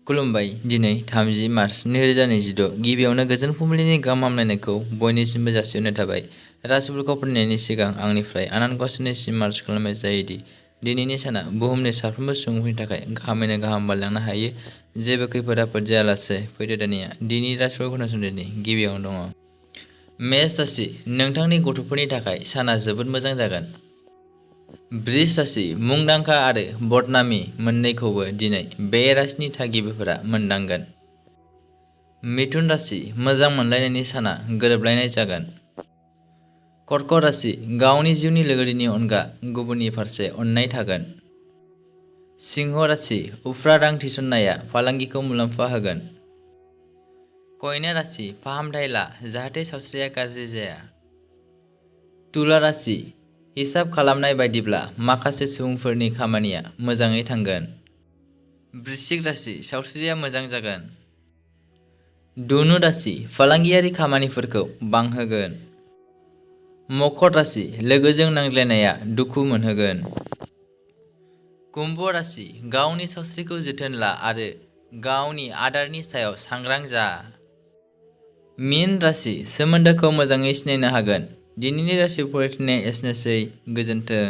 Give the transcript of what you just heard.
खुलुमबाय दिनै 30 मार्च 2026 गिबियावनो गोजोन फुंबिलिनि गाहाम हामलायनायखौ बयनिसिमबो जासिहरनाय थाबाय। राशिफोरखौ फरायनायनि सिगां आंनिफ्राय आनान गसाइनिसिम आरज खालामनाय जायोदि दिनैनि साना बुहुमनि साफ्रोमबो सुबुंफोरनि थाखाय गाहामैनो गाहाम बारलांनो हायो। जेबो खैफोद आफोद जायालासे फैदो दानिया दिनैनि राशिफोरखौ खोनासंदोनि गिबियावनो दङ मेष राशि। नोंथांनि गथ'फोरनि थाखाय साना जोबोद मोजां जागोन। बृष राशि। मुंदांखा आरो बदनामी मोन्नैखौबो दिनै बे राशिनि थागिबिफोरा मोनदांगोन। मिथुन राशि। मोजां मोनलायनायनि साना गोरोबलायनाय जागोन। कर्क राशि। गावनि जिउनि लोगोरिनि अनगा गुबुननि फारसे अननाय थागोन। सिंह राशि। उफ्रा रां थिसननाया फालांगिखौ मुलाम्फा होगोन। कन्या राशि। फाहामथाय ला जाहाथे सावस्रिया गाज्रि जाया। तुला राशि। हिसाब खालामनाय बायदिब्ला माखासे सुबुंफोरनि खामानिया मोजाङै थांगोन। वृश्चिक राशि। सावस्रिया मोजां जागोन। धनु राशि। फालांगियारि खामानिफोरखौ बांहोगोन। मकर राशि। लोगोजों नांज्लायनाया दुखु मोनहोगोन। कुम्भ राशि। गावनि सावस्रिखौ जोथोन ला आरो गावनि आदारनि सायाव सांग्रां जा। मीन राशि। सोमोन्दोखौ मोजाङै सिनायनो हागोन। दिनैनि राशि फरायथिनाया एसेनोसै। गोजोन्थों।